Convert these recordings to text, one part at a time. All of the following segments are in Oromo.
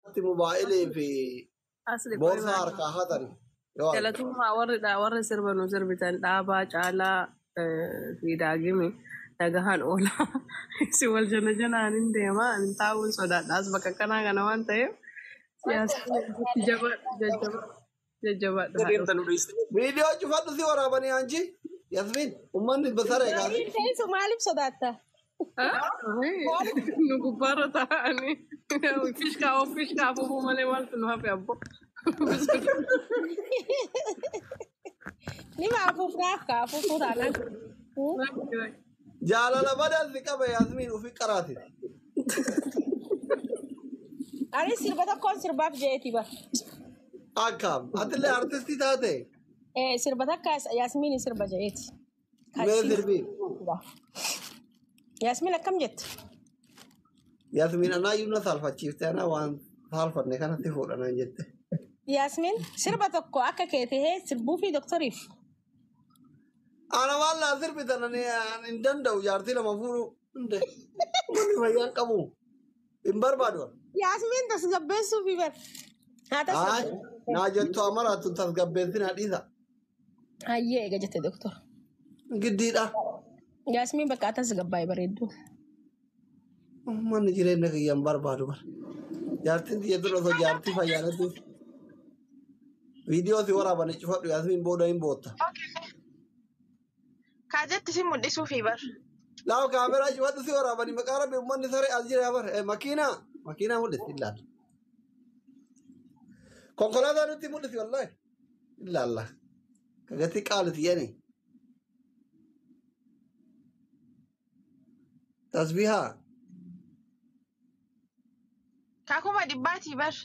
Ati mobaayilii fi Asli qoy boorsaa maal. Harkaa hatani. Yoo arge. Galatoomaa warri dha warri sirba nu sirbitan Dhaabaa Caalaa fi Daagimi nagahaan oola. Si wal jala jalaan hin deema ani taa'uun sodaadhaas bakka kanaa kana waan ta'eef siyaasa jajjabaadhu jajjabaadhu jajjabaadhu haadha. Deemta nu dhiiste. Viidiyoo cufadhu si waraabanii anchi. Yasmin ummanni basaree kaase. Daagim teessu maaliif sodaatta? Nu gubbaarra taa'anii fishkaa of fishkaa afuufuu malee maaltu nu hafe abbo. Nima afuufnaaf ka afuufuu taanaan. Jaalala badaan si qaba Yasmin ofii qaraati. Anis sirba tokkoon sirbaaf jeeti ba. Akkam atillee artistii taate. Sirba takka Yaasmiin sirba jeeti. Mee sirbii. Yaasmiin akkam jette? Yasmin anaayyuu na saalfachiifte anaa waan saalfanne kanatti fuudhanaan jette. Yaasmiin sirba tokko akka kee tahee sirbuu fi doktoriif. Ana waan laa sirbitan ani hin danda'u jaartii lama fuudhuu. Hunde. Uummanni fayyaan qabu. Hin barbaadu. Yaasmiin tasgabbeessuu fi bar. Haa Haa tasgabbeessu. naa jettu amaraattu tasgabbeessinaa dhiisa. Hayyee eega jette doktor. Giddiidha. Yaasmiin bakka tasgabbaa'e bareeddu. Uummanni jireenya kiyya hin barbaadu bara. Jaartiin tiyya tun osoo jaartii fayyaaletti viidiyoo si waraabanii cufadhu Yaasmiin booda hin bootta. Kaajetti si mul'isuufi bar. Laaw kaameraa cufadhu si waraabanii maqaa rabbi uummanni saree as jira bara. Makiinaa makiinaa mul'isi ilaalla. Konkolaataa nutti mul'isi wallaahi. Ilaalla. Gatii qaaliti jedhani. Tasbihaa. Kakuma dhibbaatii bar.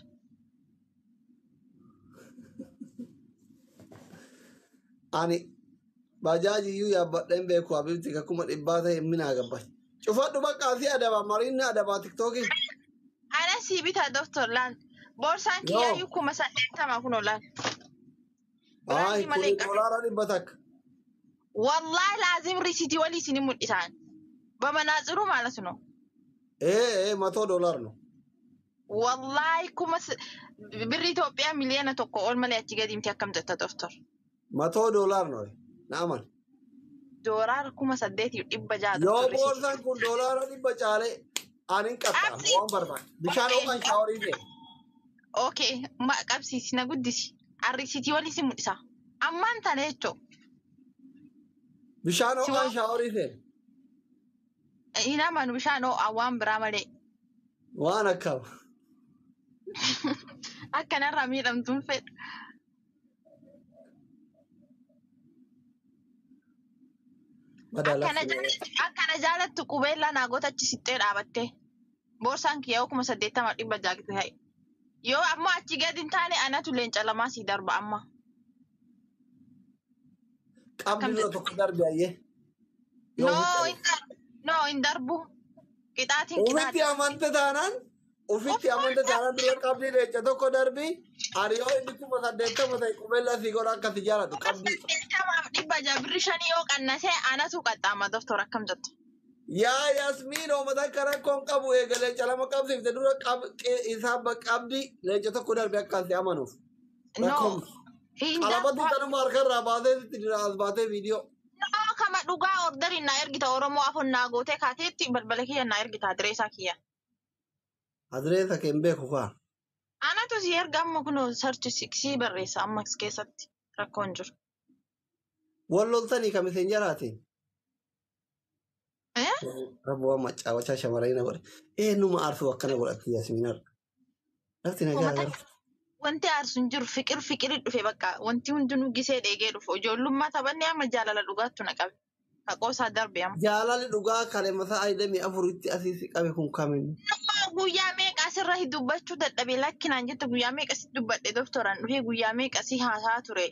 Ani baajaaji iyyuu yaabbadheen beeku habibti kakuma dhibbaa ta'e minaa gabbaach. Cufadhu bakka asii adaba mariinni adabaa tiktookii. Ana sii bitaa doktor laal. Boorsaan Yoo. kiyyaayyuu 80,000 kunoo laal. Ay Biraandii malee kuni hin qabu. $100. Wallaahi laazim risiitii walii isin mul'isaan. Bamanaatsiruu maalas no. Ee matoo doolaar no. Wallaahi kuma birri Itoophiyaa 1 miliyoona ol malee achi gadi miti akkam jetta doktor. Matoo doolaar no. Naaman. Doolaara 8,600 Yoo doktor risiitii. boorsaan kun $100 caalee ani hin qaxxaamu Qabsiisi. waan barbaade. Bishaan ho'aan shaaworii ta'e. Okay, qabsiisi na guddisi. Arrisiitii walii si mul'isa. Ammaan tana jechuun. Bishaan Si ho'aan waan shaaworii ta'e. Hin amanu bishaan ho'aa waan biraa malee. Waan akkam. Akkanarraa miidhamtuun fedhu. Madaalaa Akkana fi akkana jaalattu qubeellaa naa goota achi sittee dhaabattee. Boorsaan kiyyaa 80,600 ta'e. Yoo ammoo achi gadi hin taane anatu leenca lamaa sii darba amma. Qabdi Akkam dura jettu? Tokko darbe ayyee. Yoo No, ofitti hin darbu. No, hin darbu. Qixaatiin Ofitti qixaati. amante taanaan ofitti amante taanaan dura qabdii leenca tokko darbi ani yoo inni 80,000 ta'e qubeellaa sii godha akka si jaalatu qabdii. 80,600 birri shanii yoo qannasee anatu qaxxaama doktor akkam jettu? Yaa Yasmiin oomata akka rakkoon qabu eega leenca lama qabsiifte dura isaa qabdii leenca tokko darbi akka si amanuuf. No, Rakkoon hin qalabatti darbu. tanuma harkarraa baasee sitti dira as baatee viidiyoo. No, kama dhugaa orderiin naa ergita Oromoo afon naa gootee kaateetti balbala kiyya naa ergita adireesaa kiyya. Adireessa kee hin beeku kaa. Anatu si erga amma kunoo sarchi si barreessa amma as keessatti rakkoon jiru. Wal loltanii kamiseen jaraatiin. Eh? Rabbi waan maccaawachaa shamarranii na godhe. Ee numa aarsuu akkana godhatti Yasmiin har'a. Lafti nagaa Uummata agarra. wanti aarsu hin jiru fiqir fiqiri dhufe bakka wanti hundinuu gisee dheegee dhufu ijoollummaa taphannee amma jaalala dhugaattu na qabe. Haqoosaa darbe amma. Jaalalli dhugaa kale masaa 24tti asii si qabe kun kamiin? Guyyaa meeqa asirra dubbachuu dadhabe lakkinaan jette guyyaa meeqa si dubbadhe doktoraan dhufee guyyaa meeqa si haasaa ture.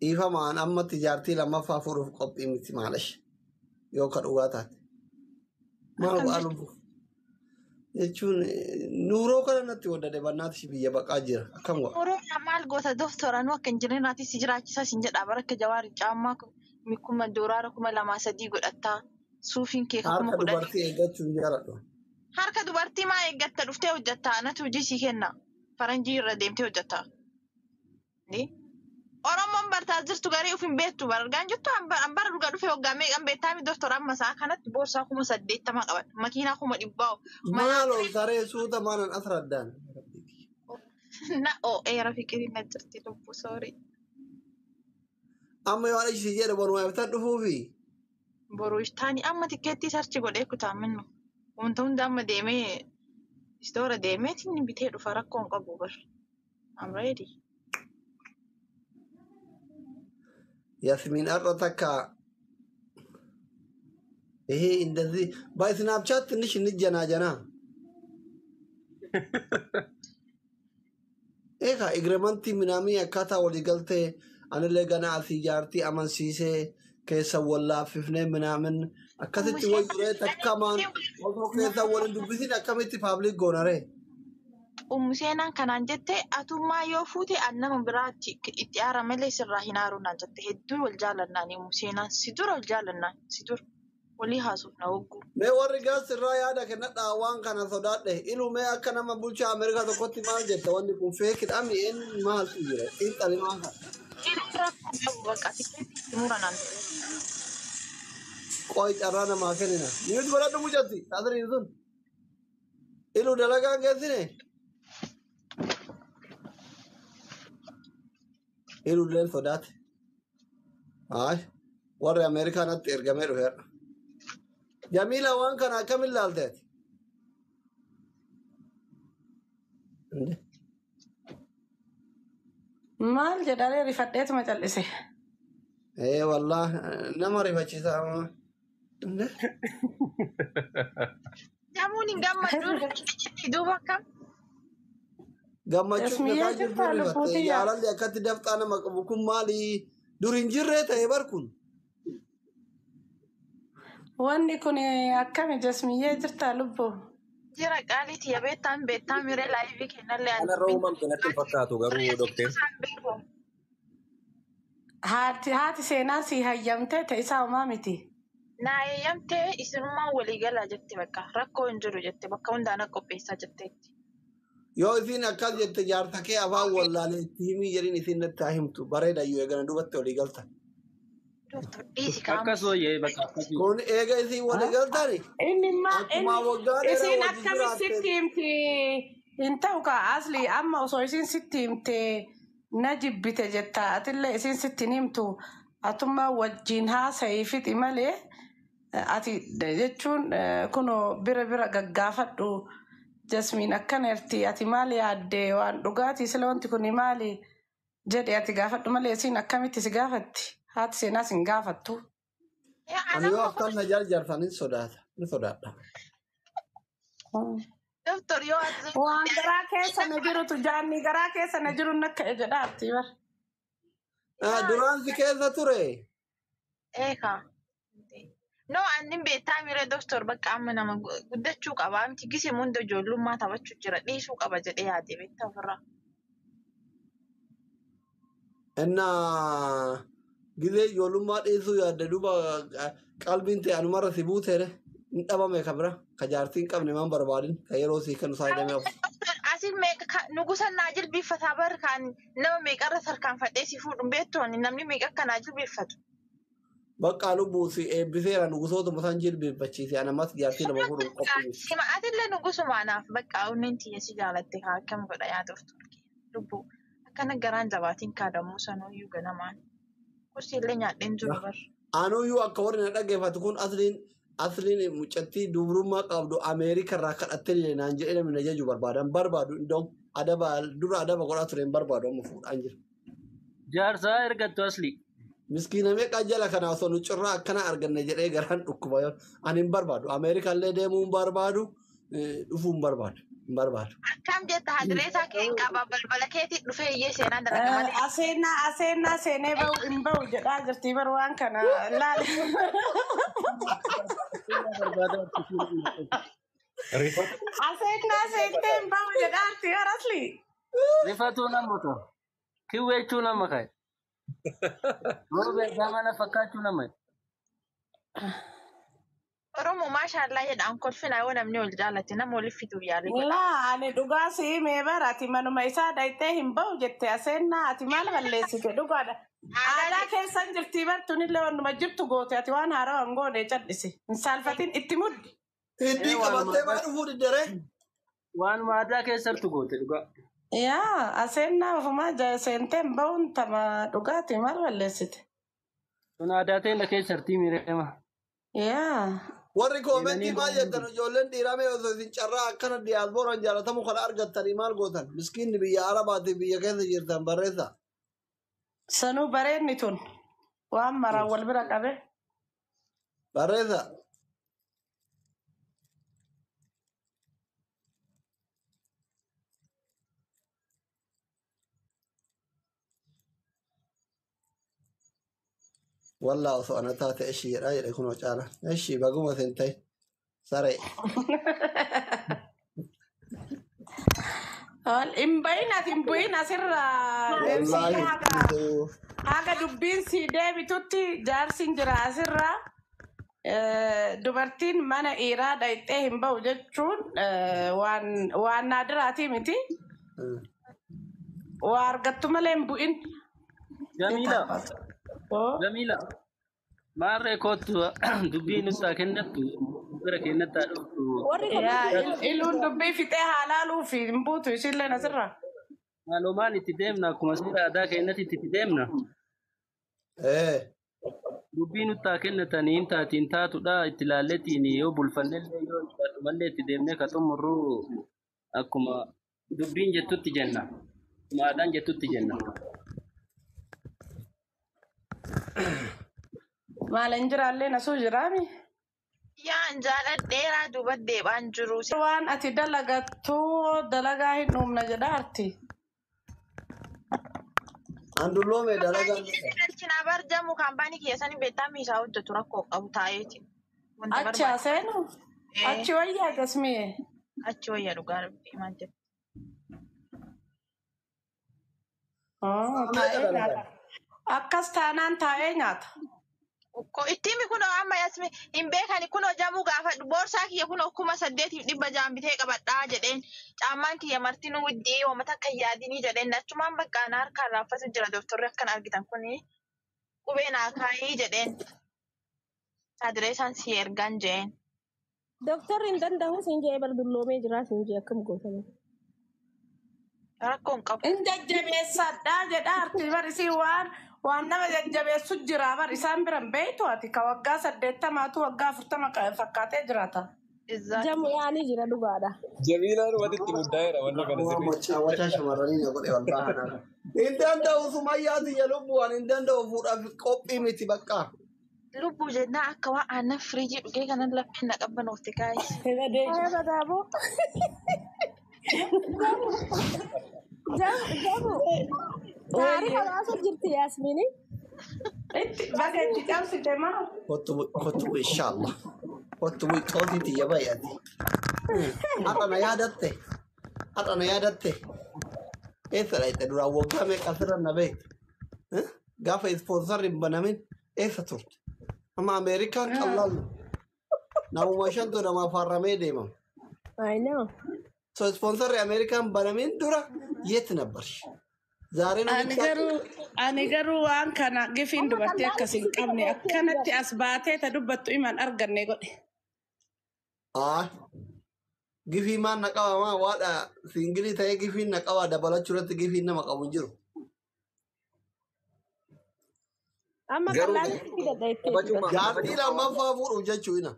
Dhiifamaan ammatti jaartii lammaffaa fuudhuuf qophii miti maalish yoo ka dhugaa taate. Maal Akkam godhaa jechuudha? lubbu? Jechuun nuuroo kana natti waddade bannaati biyya baqaa jira. Akkam godha? Oromiyaa maal goota doktora nu akka injineeraatti si jiraachisa sin jedha bara akka jawaari caammaa kuma dooraara 2,000 3 godhattaa suufiin kee kuma Harka kudhanii dubartii eeggachuun jaaladhu. Harka dubartii maa eeggatta dhuftee hojjetta anatu hojii sii kenna. Faranjii irra deemtee hojjetta. Ni? Oromoon bartaa jirtu garii of hin beektu argaan jirtu hambara dhugaa dhufee waggaa meeqan beektaa mi doktor amma isaa kanatti boorsaa 80,000 qaban makiinaa 100,000 mana Maaloo saree suuta maanan asraddaan. Na oo'eera fiqirii na jirti lubbu soorii. Amma yoo haadha ishee jedhe boruma eebbisan dhufuufi. Boruu taani amma tikkeettii sarchi godhee kutaa minnu wanta hunda amma deemee istoora deemeetiin bitee dhufa rakkoo hin qabu bar. I'm ready. Yasmin har'a takka ይሄ እንደዚህ በስናፕቻት ትንሽ እንጀናጀና Egaa agreementii ምናምን akkaataa waliigaltee anillee gana asii jaartii amansiisee keessa wallaaffifnee ምናምን akkasitti wayyuree takkamaan osoo keessa waliin dubbisin akkamitti public goonaree. Ummu seenaan kanaan jette atummaa yoo fuute an nama biraatti itti aara malee sirraa hin aaru naan jette hedduu wal jaalannaan ummu seenaan si dura wal jaalannaan si dura walii haasofna wagguu. Mee warri gaas irraa yaada kennadhaa waan kana sodaadhe ilu mee akka nama bulchaa Ameerikaa tokkotti maal jetta wanni kun feekidha mi'een maaltu jira xiinxali maal kana. Inni rakkoo qabu bakka tikkeetti mura naan jette. Qoy carraa namaa kennina. Niwit godhadhu mucatti taatiriin sun. Ilu dalagaan geessine. Ilu illeen sodaate. Ay warri Ameerikaa natti ergamee dhufe har'a. Jamiila waan kana akkamiin laalteeti? Maal jedharee rifadheetuma cal'ise. Ee wallah nama rifachiisa. Namoonni hin gammaddu duuba akkam. Gammachuun Ismiyyee gataa jirtu jirtaa rifatte lubbuutiyyaa. jaalalli akkatti dafxaa nama qabu kun maali? Dur hin jirree ta'e bar kun. Wanni kun akkami jasmiyyee jirtaa lubbuu? Jira qaaliiti ya beektaan beektaa miree laayivii kennallee ani Kanarra uumamte natti hin fakkaatu garuu dokteer. beeku. Haati seenaa si hayyamtee ta'e isaa homaa miti. Naa eeyyamtee isinummaan walii galaa jette bakka rakkoo hin jiru jette bakka hundaan akka qopheessaa jetteetti. Yoo isiin akkas jette jaarsa kee afaan wallaalee itti himii jedhin isiin natti haa himtu bareeda iyyuu eegana duubatti walii galtan. Doktor dhiisi kaa'amu. Akkas wayye bakka akkasii. Kun eega isiin walii galtani Inni immaa akkuma inni waggaa dheeraa isiin wajjin akkami jiraatteen sitti himti hin ta'u kaa asli amma osoo isiin sitti himte na jibbite jetta atillee isiin sitti hin himtu atummaa wajjin haasa'ii fixi malee ati jechuun kunoo bira bira gaggaafadhu jasmiin akkana jirti ati maal yaadde waan dhugaatii sila wanti kun maali jedhe ati gaafadhu malee isiin akkamitti si gaafatti haati seenaas hin gaafattu. Ani yoo akkan na jarjartan hin sodaata hin sodaadha. Doktor yoo ati Waan garaa keessa na jirutu jaanni garaa keessa na jiru nakka jedhaatti bar. Duraan si keessa ture. Eekaa. No annin beektaa miree doktor bakka amma nama guddachuu qaba miti gisee hunda ijoollummaa taphachuu jira dhiisuu qaba jedhee yaade beektaa ofirraa. Innaa gizee ijoollummaa dhiisuu yaadde duuba qalbiin ta'e anumarra si buuteere hin dhabame ka bira ka jaartii hin qabne maan barbaadin ka yeroo sii kennu isaa hidhamee of. Asin meeqa nugusa naa jilbiiffataa bar kan nama meeqarra tarkaanfadhee si fuudhu beektu ani namni meeqa akka naa jilbiiffatu. Bakka lubbuu si eebbiseera nugusootuma san jilbiiffachiise ana ammas jaartii lama fuudhuun qophii. Sima atillee nugusuma anaaf bakka onneen tiyya si jaalatte haa akkam godha yaa doktor lubbuu akkana garaan jabaatiin kaadamuu sanuyyuu ganamaan kursiillee nyaadheen jiru bar. Anuyyuu akka warri na dhaggeeffatu kun asliin mucattii dubrummaa qabdu Ameerika irraa kadhattee illee naan jedhee namni na jaju barbaadan barbaadu indoom adaba dura adaba godhaa ture hin barbaadu amma fuudhaan jira. Jaarsaa ergattu asli. Miskiina meeqa jala kana osoo nu cirraa akkana arganne jedhee garaan dhukkuba yoo ani hin barbaadu Ameerika illee deemuu hin barbaadu dhufuu hin barbaadu hin barbaadu. Akkam jetta hadireesaa kee hin qaba balbala keetii dhufee iyyee seenaa dalaga malee. Aseenaa seenee bahu hin bahu jedhaa jirti bar waan kana laali. Aseenaa seentee hin bahu jedhaa jirti bar asli. Rifatuu nama ta'u. Kiwweechuu nama ka'e. Roobe mana fakkaachuu nama. Oromoo maashaallaa jedhaan kolfinaa yoo namni ol jaalate nama waliif fiduuf yaalii godha. Laa ani dhugaa si himee bara ati manuma isaa dhayitee hin bahu jette aseennaa ati maal balleessite dhugaadha. Aadaa keessan jirtii bartuunillee wannuma jirtu goote ati waan haarawaa hin goone cal'isi. Hin saalfatin itti muddi. Hindii qabattee maa dhufuu diddaree? Waanuma aadaa keessattu goote dhugaa. Yaa aseennaa ofumaa seentee hin bahuun tama dhugaati maal balleessite. Sun aadaa teenya keessatti miireema. Yaa. Warri koomentii maal jettan ijoolleen dhiiraa mee osoo isin carraa akkana diyaaspooraan jaalatamu kana argattanii maal gootan? Miskiinni biyya Arabaatiif biyya keessa jirtan barreessa. Sanuu bareenni tun waan maraan wal bira qabe. Barreessa. Wallaa osoo ana taate ishii jedhaa jedhe kunoo caala. Ishii baguma isin ta'e saree. Hin bahin ati hin bu'in asirraa deemsii haga dubbiin si deebitutti jaarsi hin jira asirraa. Dubartiin mana dhiiraa dhayxee hin bahu jechuun waan naadiraatii miti. Waa argattu malee hin bu'in. Jamiila. Jamiila. Maarree kootu dubbii nutti kennattu bira kennattaa dhuftu. Iluun dubbii fixee haalaaluu fi hin buutu isiillee asirraa. Maalumaan itti deemna akkuma seera aadaa keenyatti itti deemna. Dubbii nutti kennatanii hin taatiin taatudha itti ilaalleetiin yoo bulfannellee yoo mallee itti deemnee ka xumurru akkuma dubbiin jettutti jenna. Akkuma aadaan jettutti jenna. Maal hin jiraallee nasuu jiraami. Yaan jaaladheeraa duuba deebaan jiru. Waan ati dalagattu dalagaa hin dhumna jedha arti. Andulloome dalagaa. Galchinaa barjamu kaampaanii keessanii beektaa meeshaa hojjetu rakkoo qabu taa'eeti. Achi haseenu? Achi wayyaa gasmee? Achi wayyaa dhugaa rabbi maal jedhu. Taa'ee nyaata. Akkas taanaan taa'ee nyaata. Ittiin kunoo amma yasmi hin beekani kunoo jamuu gaafa boorsaa kiyya kunoo 8600 bitee qabadhaa jedheen caammaan kiyya martinuu widdii uummata akka yaadinii jedheen achumaan bakka ana harkaan raaffatu jira dooktorri akkan argitan kuni qubee naa kaayii jedheen adireesaan si ergaan jeen. Dooktorri hin danda'u siin jee bar dulloomee jira siin jee akkam gootame. Rakkoon qabu. Hin jajjabeessadhaa jedha arti barisii waan nama jajjabeessu jira bar isaan biran beektu ati ka waggaa 80tu waggaa 40 fakkaatee jiraata. Jamu yaanii jira dhugaadha. Jamiilaan walitti muddaa'eera wanna kana sirrii. Macaawwataa shamarranii na godhe wal baha. Hin danda'u sumayyaati ya lubbu waan hin danda'u fuudhaaf qophii miti bakka. Lubbuu jennaa akka waan aannan firiijii dhugee kanan lapheen na qabbanoofte gaayis. Badaaboo. Jamu. Taarifa baasa jirti Yaasmiini. Baga itti cabsite maa? Kottu inshaallah. Kottu xootii tiyya baay'ate. Har'a na yaadatte. Har'a na yaadatte. Eessa dhayxe duraan waggaa meeqa asirra na beekte? Gaafa ispoonsarri hin banamin eessa turte? Amma Ameerikaan qal'aalu. Namuma shantu namaaf harramee deemama. I know. So ispoonsarri Ameerikaan banamin dura yeet ነበርሽ? ዛሬ ነው Ani garuu waan kana gifiin dubartii akkas hin qabne akkanatti as baatee ta dubbattu himan arganne godhe. Gifii maan na qaba maa waadha siingilii ta'ee gifiin na qaba dabalachuu irratti gifiin nama qabu hin jiru. Amma qal'aanitti fidadha jettee. Jaartii lammaffaa fuudhuuf jechuu ina.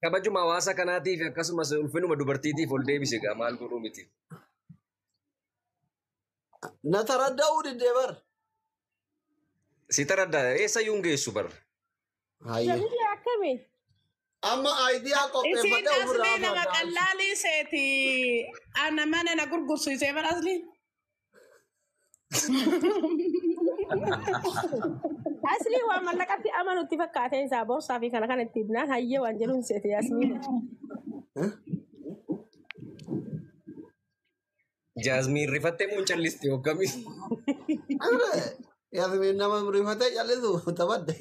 Kabajuma hawaasa kanaatiif akkasumas ulfinuma dubartiitiif ol deebise gaa maal godhuu miti. Na taradda'uu diddee bar. Si taradda eessayyuu hin geessu bar. Jamilli akkami? Amma aayidiyaa qopheeffadhee Isiin ofirraa aslii nama qallaalii seeti. Ana mana na gurgursiisee bar asliin. Aslii waan mallaqatti amanutti fakkaateen isaa boorsaa fi kana kana itti himnaan hayyee waan jedhuun seeti Yaasmiin. Jaazmiin rifattee moo calliste hooggamis? Yaasmiin nama rifatee callisu taphadde.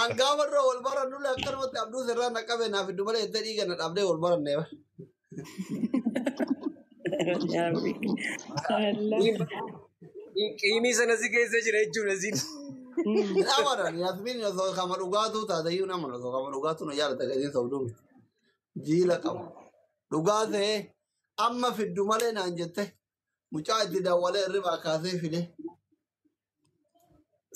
An gaafa dura wal barannullee akkanumatti abduu sirraa na qabee naaf iddoo malee itti dhiiga na dhabdee wal barannee. Qiimii sana si keessa jira jechuudha siin. Hin amanan Yasmiin osoo kama dhugaatuu taate iyyuu hin amanu osoo kama dhugaatuu na jaalata gadiin sobduu miti. Jiila qaba. Dhugaa ta'ee amma fiddu malee naan jette mucaa itti dawwalee irribaa kaasee fide.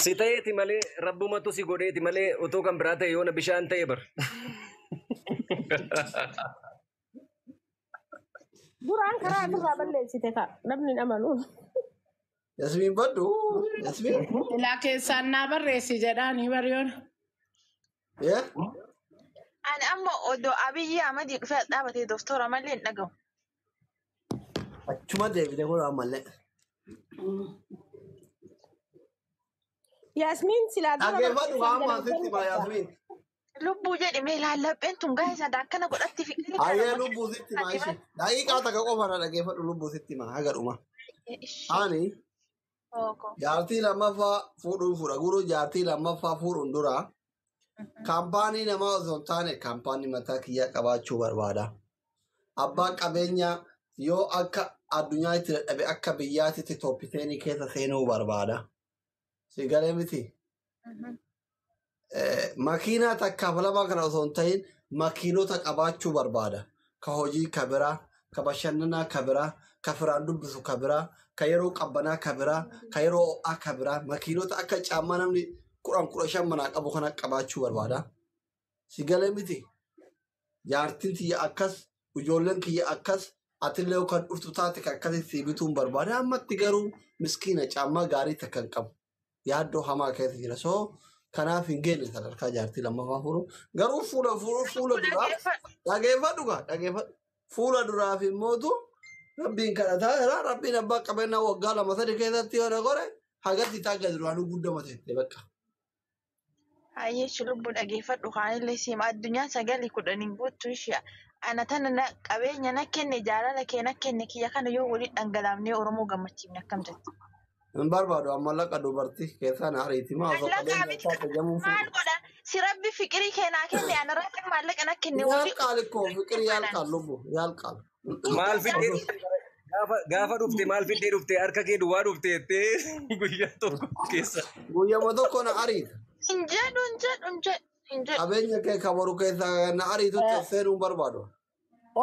Si ta'eeti malee rabbumatu si godheeti malee otoo kan biraa ta'e yoona bishaan ta'e bar. Duraan karaa asirraa balleessite ka namni hin amanu. Yasmiin baddu Yasmiin. Ilaa keessaan naa barreessi jedhaanii bariyoon. Yee? Ani amma odoo Abiyyi Ahmadii dhufee as dhaabatee doktora malee hin dhagahu. Achuma deebite kun ammallee. Yaasmiin silaa dura Dhaggeeffadhu barreessan amma dalagdan sitti maa qabda. Yasmiin. Lubbuu jedhi mee lallapheen tun gaa'e sana akkana godhatti fiqilii kana Hayyee lubbuu sitti maa ishee. Daqiiqaa takka qofa na dhaggeeffadhu lubbuu sitti maa haga dhuma. Ani jaartii lammaffaa fuudhuun fuudha. Guruu jaartii lammaffaa fuudhuun dura kaampaanii namaa osoo hin taane kaampaanii mataa kiyyaa qabaachuu barbaada. Abbaan qabeenyaa yoo akka addunyaa itti dadhabe akka biyyaatti tooppiteenii keessa seenuu barbaada. Si galee miti? Makiinaa takkaaf lama kana osoo hin ta'in makiinota qabaachuu barbaada. Ka hojii ka biraa, ka bashannanaa ka biraa, ka firaan dubbisu ka biraa, ka yeroo qabbanaa ka biraa, ka yeroo ho'aa ka biraa. Makiinota akka caammaa namni 10 15 manaa qabu kana qabaachuu barbaada. Si galee miti? Jaartiin tiyya akkas, ijoolleen kiyya akkas, atillee yoo kan dhuftu taate kan akkasitti si bituun barbaada. Ammatti garuu miskiina caammaa gaarii takka hin qabu. Yaaddoo hamaa keessa jira. So kanaaf hin geenye sadarkaa jaartii lammaffaa fuudhu. Garuu fuula fuula fuula duraaf dhageeffadhu gaa dhageeffadhu. Fuula duraaf immootu rabbiin kadhataa jira. Rabbiin abbaa qabeenyaa waggaa 2 3 keessatti yoo na gore hagatti taagga duraanuu guddama teette bakka. Hayyeechi lubbuu dhageeffadhu kaanillee siima addunyaan 9 10 guuttu ishee ana tana na qabeenya na kenne jaalala kee na kenne kiyya kana yoo waliin dhangalaafnee Oromoo gammachiifne akkam jetti. Hin barbaadu amma laqa dubartii keessaa na ariiti maa osoo Maallaqa qabeenya miti isaa fayyadamuun maal fuudhu. godha si rabbi fiqirii kee naa kenne ana rabbi maallaqa na kenne walii Yaalqaal ikkoo fiqir yaalqaal lubbu yaalqaal. Maal fiddee dhufte gaafa dhufte maal fiddee dhufte harka kee duwwaa dhufte jettee guyyaa tokko keessa. Guyyama tokko na ariita. Hin jedhu hin jedhu hin jedhu hin jedhu. Qabeenya kee kabaru keessaa na ariitutti of seenuu hin barbaadu.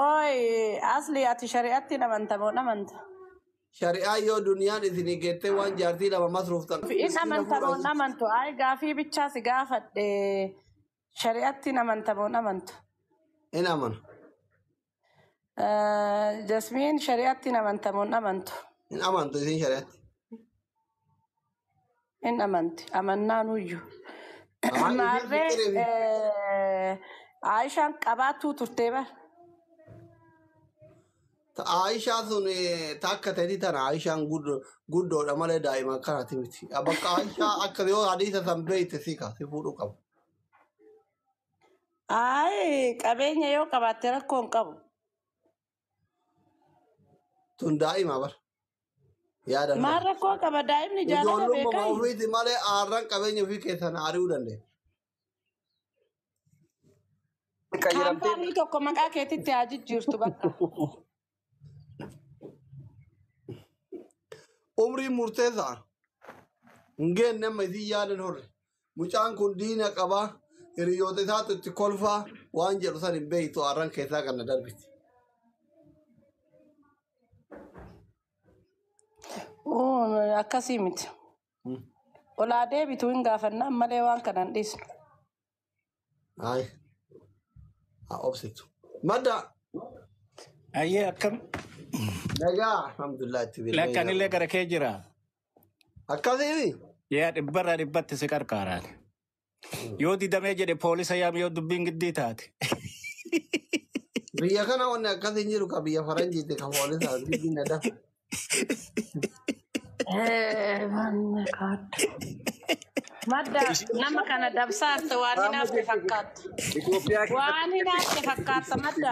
Ooyi asli ati shari'aatti hin amanta moo hin amanta? Shari'aa yoo duniyaan isinii geettee waan jaartii lama masruuftan In miskiina amanta moo hin fuudhaa. amantu? Ayi gaafii bichaa si gaafadhe shari'aatti hin amanta moo hin amantu? Hin amanu. Jasmiin shari'aatti hin amanta moo hin amantu? Hin amantu isin shari'aatti. Hin amanti. Amannaan uyyuu. Haa isin Maarree fiqiree Aayishaan qabaattuu turtee bara. Aayishaa sun takka ta'e tana Aayishaan guddoodha malee daa'ima akkanaati miti. Bakka Aayishaa akka yoo hadiisa san beeyte si ka si fuudhuu qaba. Ayi qabeenya yoo qabaatte rakkoo hin qabu. Tun daa'ima bara. Yaadan Maal bara. rakkoo qaba daa'imni jaalala Ijoollummaa beekaa? ofiiti malee aarran qabeenya ofii keessan ari'uu dandeenya. Qayyaramtee Kaampaanii tokko maqaa keetitti haa jijjiirtu bakka. Umriin murteessaa. Hin geenne amma isin yaadan horre. Mucaan kun diina qabaa. Hiriyoota isaatu itti kolfaa waan jedhu san hin beeytu aarran keessaa kan na darbiti. Akkasii miti. Olaa deebitu hin gaafannaan malee waan kana hin dhiisnu. Ayi. Haa obsitu. Madda. Ayyee akkam Nagaa alhamdulillah itti bilbilee lakkanillee gara kee jira. Akkasii Yaa dhibbarraa dhibbatti si qarqaaraan. Yoo didamee jedhe poolisa yaam yoo dubbiin giddii taate. Biyya kana wanni akkasii hin jiru ka biyya faranjiiti ka poolisaa biyyi na dafa. Madda nama kana dabsaarte waan hin hafne fakkaata. Itoophiyaa keessatti Waan hin hafne fakkaata madda.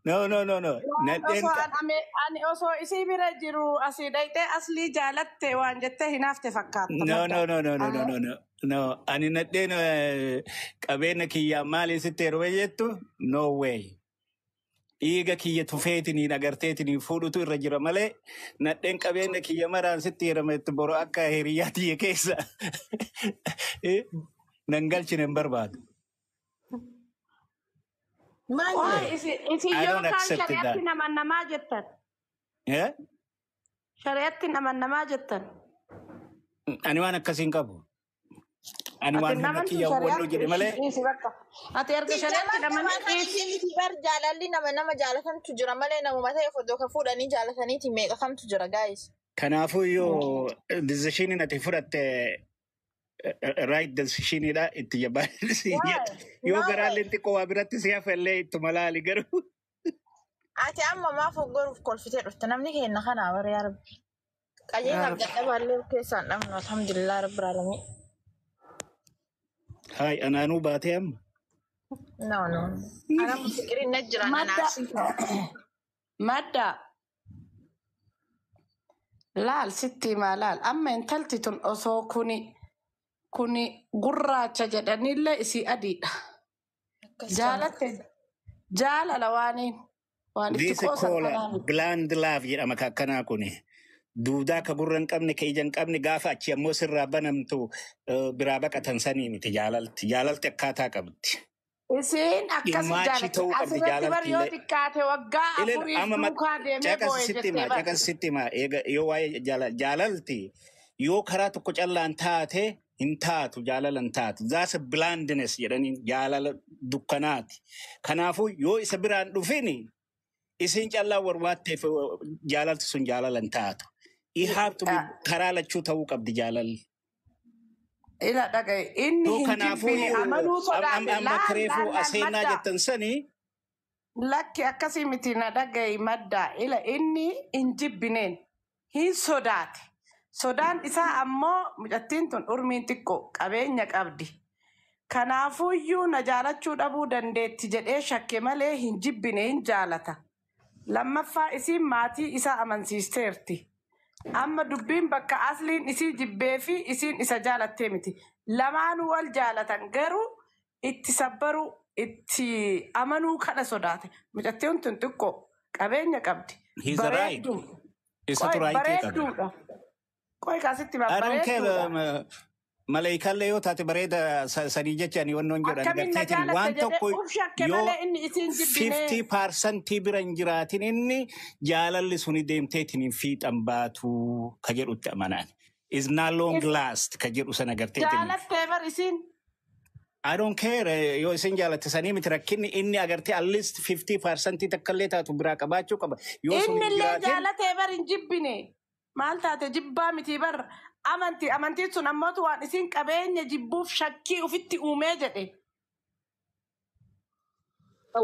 No, no, no, no. Waan Nadheen osoo ani osoo isii bira jiru asii dhayxee Aslii jaalatte waan jettee hinaafte fakkaata No, madda. no, no, no, no, no, no, no. No, ani nadheen qabeenya kiyyaa maaliin sitti heerume jettu? No way. Dhiiga kiyya tufeetiniin agarteetiniin fuudhutu irra jira malee nadheen qabeenya kiyya maraan sitti heerume boru akka hiriyyaa tiyya keessa nan galchine hin barbaadu. Maali? Waay isi I yoo don't kaan accept shari'atti that. namannamaa jettan. Eh? Shari'atti namannamaa jettan. Ani waan akkasii hin qabu. Ani Ati waan humna namantu kiyya hubannoo shari'atti jedhe malee dhiisi bakka. Ati erga shari'atti Jaalala namanii waan dhiisi. ishii miti bar jaalalli nama nama jaalatantu jira malee namuma ta'eef odoo ka fuudhanii jaalataniiti meeqa kamtu jira guys. Kanaafuu yoo decision ati fudhatte right decisionidha itti jabaadhi. Why? Yoo No way. garaalleen xiqqoo waa biratti si hafellee ittuma laali garuu. Ati amma maaf hoggoruuf kolfitee dhufte namni keenya kanaa bara yaa rabbi. Qajeelaaf dadhabaallee of keessaan dhabnu alhamdulillah rabbil alamin. Hai anaanuu baatee amma. No, no. Ana fikirin na jira na Madda. naafsiisa. Madda. Laal sitti himaa laal. Amma intalti tun osoo kuni gurraacha jedhanillee isii adiidha. Akkas jama. Jaalatte jaalala waaniin waan itti This qoosan call kanaa miti. blind love jedhama ka akkanaa kuni. Duudaa ka gurra hin qabne ka ija hin qabne gaafa achi ammoo sirraa banamtu biraa baqatan sanii miti jaalalti. Jaalalti akkaataa qabdi. Isiin akkas Dhimmaachii jaalatti ta'uu qabdi asirratti bar jaalalti yoo illee. xiqqaate waggaa Ileel 4f amma duukaa deemee caqas boo'e sitti jettee himaa bar. caqas sitti himaa eega yoo waa'ee jaalalti yoo karaa tokko callaan taate hin taatu jaalala hin taatu. That's a blindness jedhanii jaalala dukkanaati. Kanaafuu yoo isa biraan dhufini isin callaa warwaatteef jaalalti sun jaalala hin taatu. It have to be karaa lachuu ta'uu qabdi jaalalli. Ila dhagaye inni Yoo hin kanaafuu jibbine amanuu sodaate amma laal kireefuu laal laal aseenaa madda. jettan sanii Lakki akkasii miti na dhagaye madda ila inni hin jibbineen hin sodaate. Sodaan isaa ammoo mucattiin tun urmiin xiqqoo qabeenya qabdi. Kanaafuyyuu na jaalachuu dhabuu dandeetti jedhee shakke malee hin jibbine hin jaalata. Lammaffaa isiin maatii isaa amansiisteerti. Amma dubbiin bakka Asliin isii jibbee fi isiin isa jaalattee miti. Lamaanuu wal jaalatan garuu itti sabbaruu itti amanuu kana sodaate. Mucattiin tun xiqqoo qabeenya qabdi. He's a right. Bareedduu. Isatu Qoy right qaba. bareedduudha. Qoy kaasitti I don't care. bareedduudha. Maleekallee yoo taate bareeda sanii jecha ani wannoon jedhan Akkamiin na garteetiin jaalatte waan jedhee tokko uf shakke yoo malee inni isiin jibbinee. 50% bira hin jiraatin inni jaalalli suni deemteetiin hin fiixan baatu ka jedhutti amanaan. Is not long last ka jedhu sana garteetiin. Jaalattee bar isiin. I don't care yoo isin jaalatte sanii miti rakkinni inni agartee at least 50% takkallee taatu biraa qabaachuu qaba. Yoo sun Inni hin illee jiraatin jaalatee bar hin jibbine. Maal taate jibbaa miti bar amantii amantiin sun ammootu waan isiin qabeenya jibbuuf shakkii ufitti uumee jedhe.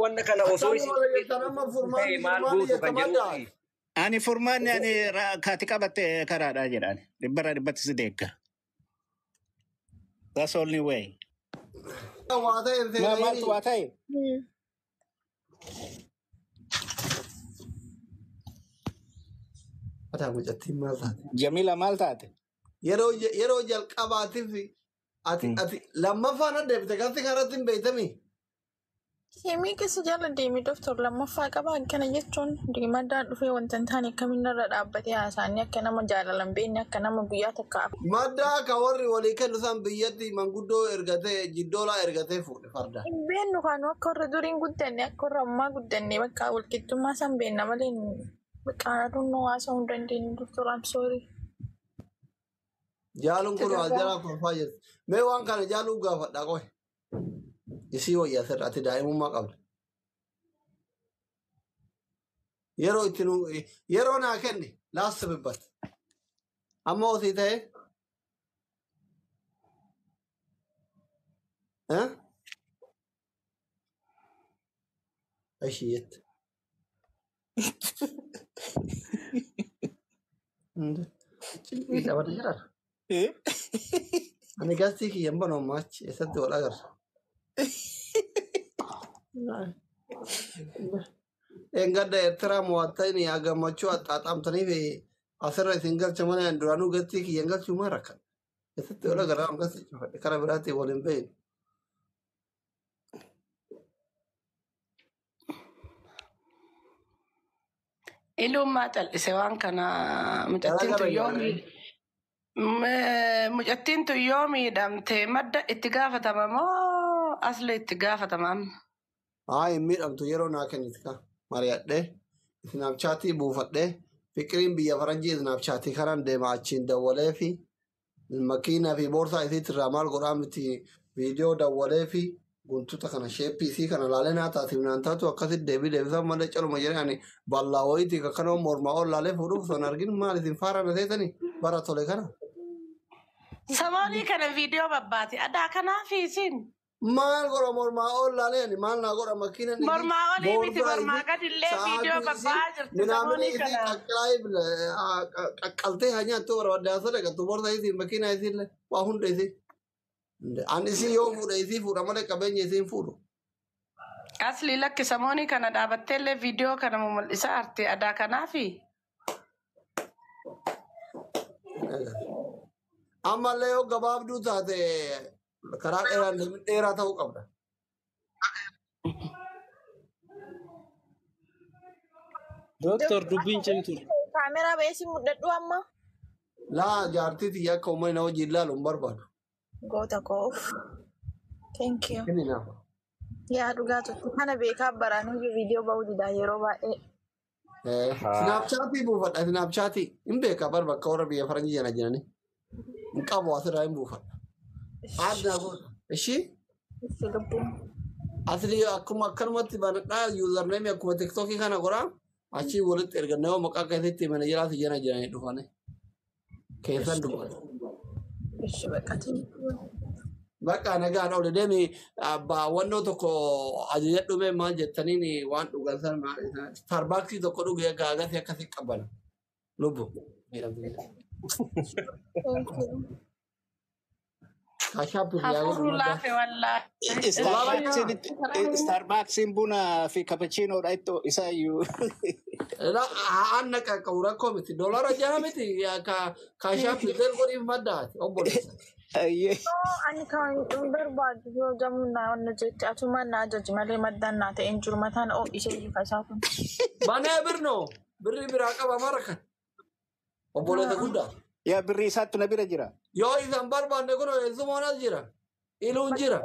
Wanna kana osoo Akkam isin wala jettan amma ta'e furmaanni maal furmaanni gootu kan jetta madda. jedhuufi. Ani furmaanni ani kaati qabatte karaadhaa jedhaan. Dhibbarraa dhibbatti si deeggara. That's only way. Waa ta'e hin Maaltu waa ta'e? Mataa mucattiin maal taate? Jamila maal taate? Yeroo jalqabaatiif ati lammaffaan adda galti kanarratti hin beektami. Himii keessa jala deemee doktor lammaffaa qaba akkana jechuun diimadaan dhufee wanta hin taane akkamiin irra dhaabbatee haasa'anii akka nama jaalala hin beekne akka nama guyyaa takka Maddaa ka warri walii kennu san biyyatti manguddoo ergatee jiddoolaa ergatee fuudhe farda. hin beeknu kaanu akka warra duriin guddanne akka warra ammaa guddanne bakka walqixxummaa san beekna malee bakka aduun nu haasa'uu hin dandeenyu doktor I'm sorry. Jaaluun kun as jalaa kolfaa jirti. Mee waan kana jaaluu gaafadha qoy. Isii wayyaa sirra ati daa'imummaa qabda. Yeroo itti nu yeroo naa kenni laasta bibbat. Amma osii ta'e. Eh? Ishii jette. Cinqii qabata jira. Ani gastii kiyya hin banu ammaa achi eessatti wal agarra. Engadda Eertiraa mo'attanii gammachuu axxaaxamtanii fi asirra isin galcha mana duraanuu gastii kiyyan galchuu maa rakkan. Keessatti ola garaa ammas karaa biraatti waliin bahin. Ilummaa cal'ise waan kana mucattiin tun yoo mucattiin tun yoo miidhamte madda itti gaafatama moo asli itti gaafatama amma? Haa hin miidhamtu yeroo naa kenniti ka mari'adhee isnaapchaatii buufadhee fiqiriin biyya faranjii isnaapchaatii karaan deema achiin dawwalee fi makiinaa fi boorsaa isiitti irraa maal godhaa miti viidiyoo dawwalee fi guntuta kana sheeppii isii kana laalee naa taate naan taatu akkasitti deebii deebisaa malee caluma jedhee ani ballaa wayiitii kakkanoo mormaa ol laalee fuudhuuf son arginu maal isin faara na seetanii bara tole kana. Samoonii kana viidiyoo babbaati. Adaa kanaafi isin. Maal godha mormaa ol laalee ani maal naa godha makiina inni Mormaa olii miti boorsaa mormaa isii gadillee viidiyoo sa'aatii isii babba'aa jirti minaamina samoonii isii kana. qaqqalaa qaqqaltee haa nyaattu barbaadde haa sadaqattu boorsaa isii makiina isii illee waa hunda isii. Ani isii yoo fuudha isii fuudha malee qabeenya isii hin fuudhu. Asli lakki samoonii kana dhaabatteellee viidiyoo kana mul'isaa arte adaa kanaafi. Ammallee yoo gabaabduu taate karaa dheeraan deemin dheeraa ta'uu qabda. Dooktor dubbiin cimtu. Kaameraa ba'ee si mul'adhu amma. Laa jaartii tiyya akka uummanni na wajjin ilaalu hin barbaadu. Goota koo. Thank you. Inni naafa. Yaa dhugaa turte. Kana beekaa baraanuu viidiyoo ba'uu didaa yeroo baay'ee. Sinaapchaatii buufadha sinaapchaatii hin beekaa bar bakka warra biyya faranjii jana jiranii. Hin qabu asirraa hin buufadha. Adda goota. Ishii Itti lubbuun. asli akkuma akkanumatti banadhaa yuuzarneemii akkuma tiktookii kana godhaa achii walitti erga nama maqaa keessatti mana jiraatu jana jiranii dhufanii keessan dubbatu. Ishi baqqatee. Bakka nagaan oole deemi abbaa wannoo tokko ajajadhu mee maal jettaniin waan dhugan san maal isaan starbucksii tokko dhuge gaagasii akkasii qabana. Lubbu. Thank you. Kaashaappi fi yaa godhu Hafuurru madda. laafe wallaahi. Starbucksiin buna fi cappuccinoodha ittoo isaa iyyuu. Anna qaqqabu rakkoo miti. Doolara jaha miti kaashaappi zeel godhiif maddaati obboleessa. Ayyee. Ani kan hin barbaadu yoo jamuun naa wanna jetti atumaan na ajaji malee maddaan naa ta'e hin jiru mataan ho'isee ifa isaa kun. Banee birnoo birri biraa qaba mara kan. Obboleessa guddaa. Yaa birrii isaattu na bira jira. Yoo isaan barbaanne kun eessumaan as jira. Iluun jira.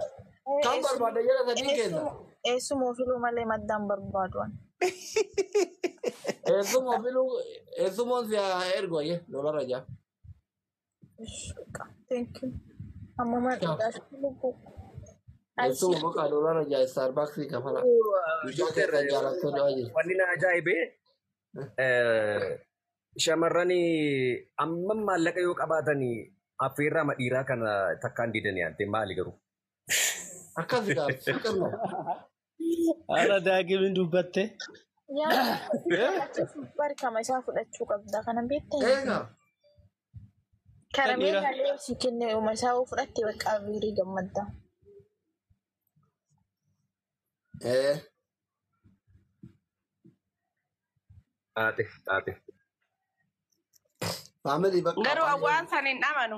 Kan barbaadde jala sadii keessa. Eessuma ofiluu malee maddaan barbaadu ani. Eessuma ofiluu eessumaan si haa ergu ayyee doolara jaha. Ishi baqa. Thank you. Amma maal dhugaa lubbuu. Eessuma maqaa doolara jaha Starbucksii kafala. Guyyaa keessan jaalattoo du'aa jiru. Wanni na ajaa'ibe shamarran amma maallaqa yoo qabaatan affeerraa dhiiraa kana takkaan didanii ante maali garuu? Akkas gaaf fiqirno. Haala daagimiin dubbatte. Yaa barkama isaa fudhachuu qabda kana beektaa? Eega. Karameellaa illee si kenne uma isaa yoo fudhatte bakka biirii gammadda. Ee. Taate taate. Faamilii bakka Garuu waan san hin amanu.